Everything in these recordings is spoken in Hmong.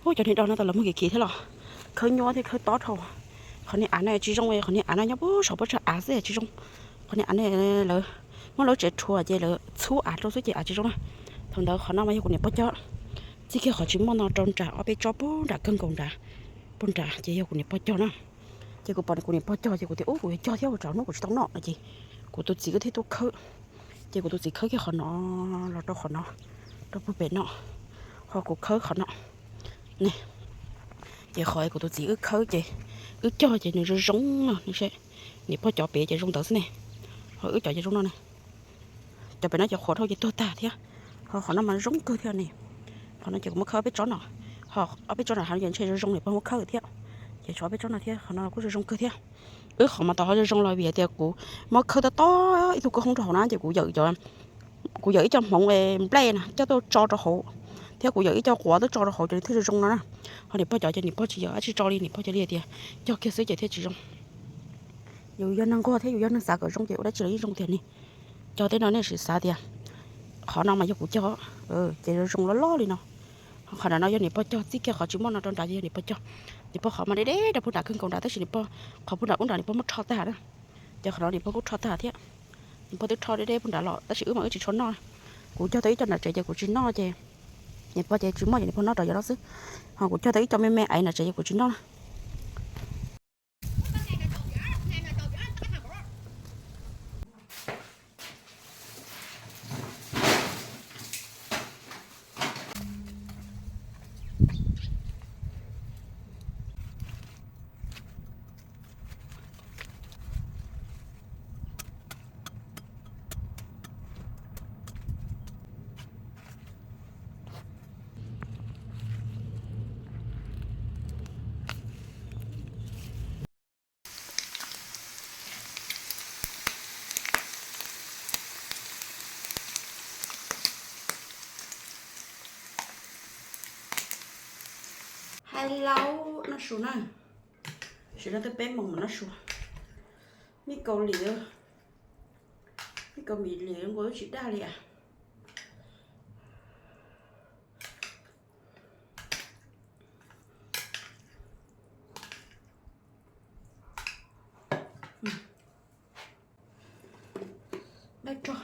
Ub, cov niag dog no tau lawv muag kim kim thiab los khawb nyuaj thiab khawb tob dhau. Qhov niag av no tsis zoo, qhov niag av no nyob puag saum pob tsag av xwb tsis zoo. Qhov niag av no lawv muab lawv tsev rhuav ces lawv txhub av rau xwb ces av tsis zoo na. Thaum ntawd qhov no mas yog kuv niam pog cog, txij kiag qhov tsis muaj no rau nram ob peb tsob puag nram kawg nkaus nrad, puag nrad ces yog kuv niam pog cog na. Ces kuv pom kuv niam pog cog ces kuv tias ub kuv yuav cog thiab ua tsam hnub kuv tsis tau noj no ces kuv tus txiv wb thiaj tuaj khawb. Ces kuv tus txiv khawb kiag qhov no los rau qhov no, rau puag pem no, ho kuv khawb qhov no ne. Ces qhov kuv tus txiv wb khawb ces wb cog ces nws zoo zoo no, niam pog cov pem ces zoo ntawd xwb ne, ho wb cov ces zoo no ne. Cov pem no ces qhuav dhau ces tuag tag thiab. Ho qhov no mas zoo kawg thiab ne. Qhov no ces kuv muab khawb ob peb tsob no, ho ob peb tsob no hav no ces ntshe zoo zoo niam pog muab khawb thiab. Ces tshuav ob peb tsob no thiab, qhov no kuj zoo zoo kawg thiab. Wb qhov mas tau ho zoo zoo los vim tias kuv muab khawb tob tob ib tug kawj hoob rau hauv na ces kuv yawm cov, kuv yawm ib co hmoov nplej na coj tuaj tso rau hauv, thiab kuv yawm ib co quav tuaj tso rau hauv ces nws thiaj zoo zoo no na. Ho niam pog cov ces niam pog tsis yawm dab tsi tso li, niam pog cia li tias cog kiag xwb ces thiaj tsis zoo. Yus yog neeg nquag thiab yus yog neeg xav kom zoo ces ua dab tsi los yeej zoo tiag ne. Cog tej no nej sim xav tias qhov no mas yog kuv cog, ces zoo zoo loj loj li no. Qhov nram no yog niam pog cog, txij kiag qhov tsis muaj no rau nrad ces yog niam pog cog. Niam pog qhov mas deb deb rau puag nram kawg nkaus nrad tab sis niam pog qhov puag nram ub nrad niam pog muab rho tag na. Ces qhov no niam pog kuj rho tag thiab. Niam pog twb rho deb deb puag nrad los tab sis wb mas wb tsis tshua noj. Kuv cog tau ib co nram tsev ces kuv tsis noj ces niam pog ces tsis muaj ces niam pog noj rau cov no xwb. Ho kuv cog tau ib co me me aiv nram tsev ces kuv tsis noj na. Hais laus noj su na. Sim no twb peb moos mam noj su. Mij kaus lim, mij kaus mis lim nqua tsis dag li as. Dab rog.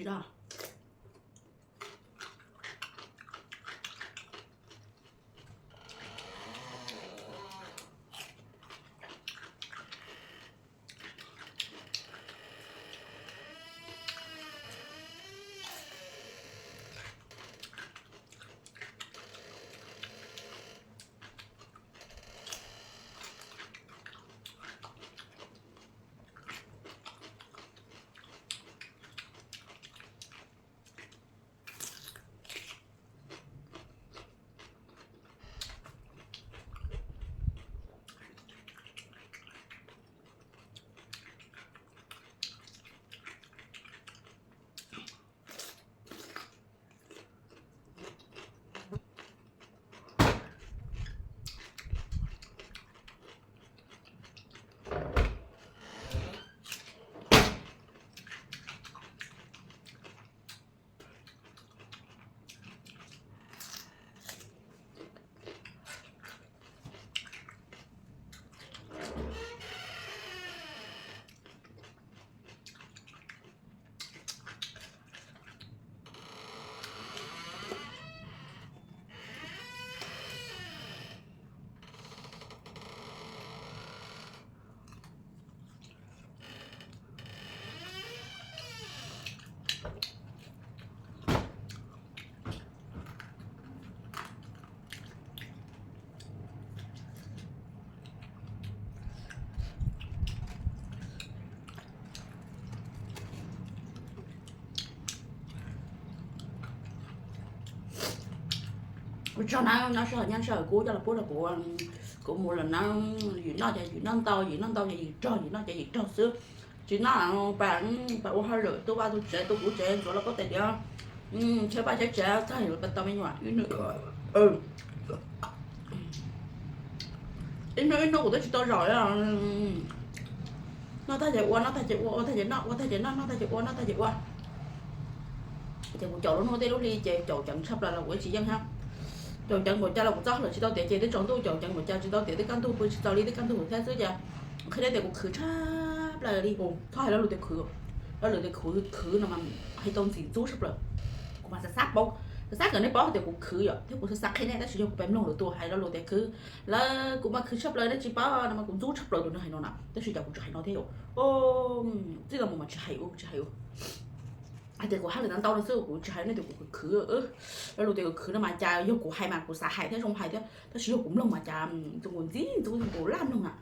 Tsis dog. Ua tsaug nawb, nyob sij hawm nyob sij hawm kuv coj los pub rau kuv, kuv mus lawm nawb. Yim noj ces yim noj ntau, yim noj ntau ces yim rog, yim noj ces yim rog xwb. Tsis noj, pas, pas ua hauj lwm tu vaj tu tsev tu kuv tsev ntxuav los koj tes diav, cheb vaj cheb tsev txog yuav pas tau me nyuam ib hnub ib hnub kuv twb tsis tau zaum. Noj tag ces ua, noj tag ces ua, ua tag ces noj, ua tag ces noj, noj tag ces ua, noj tag ces ua. Ces kuv caum lub hnub tej lub hli ces caum ceev tshaj plaws los kuv tsis yeej thiab. Caum ceev npaum cas los kuv txoj hauj lwm tsis tau tiav ces twb tsaus ntuj, caum ceev npaum cas tsis tau tiav twb kaj ntug pw tsis txaus li, twb kaj ntug thiab xwb ces qhia tias kuv khwv tshaj plaws li. Txhob hais lo lus tias khwv, lo lus tias khwv, khwv no mas hais tau ntxim ntxub tshaj plaws. Kuv mas xav xav paub, xav xav kom nej paub hais tias kuv khwv yom, thiab kuv xav xav qhia nej tab sis yog kuv pem mloog lwm tus hais lo lus tias khwv, lawv kuv mas khwv tshaj plaws nej tsis paub no mas kuv ntxub tshaj plaws tus neeg hais no na, tab sis cas kuv tsis hais no thiab yom. Txij no mus mas tsis hais ua, tsis hais ua. Hais tias kuv hauj lwm ntau ntau no xwb kuv tsis hais nej tias kuv khwv khwv. Lo lus tias kuv khwv no mas cas yog kuv hais mas kuv xav hais thiab zoo hais thiab, tab sis yog kuv mloog mas cas kuv ntxim ntxub kuv laj mloog na.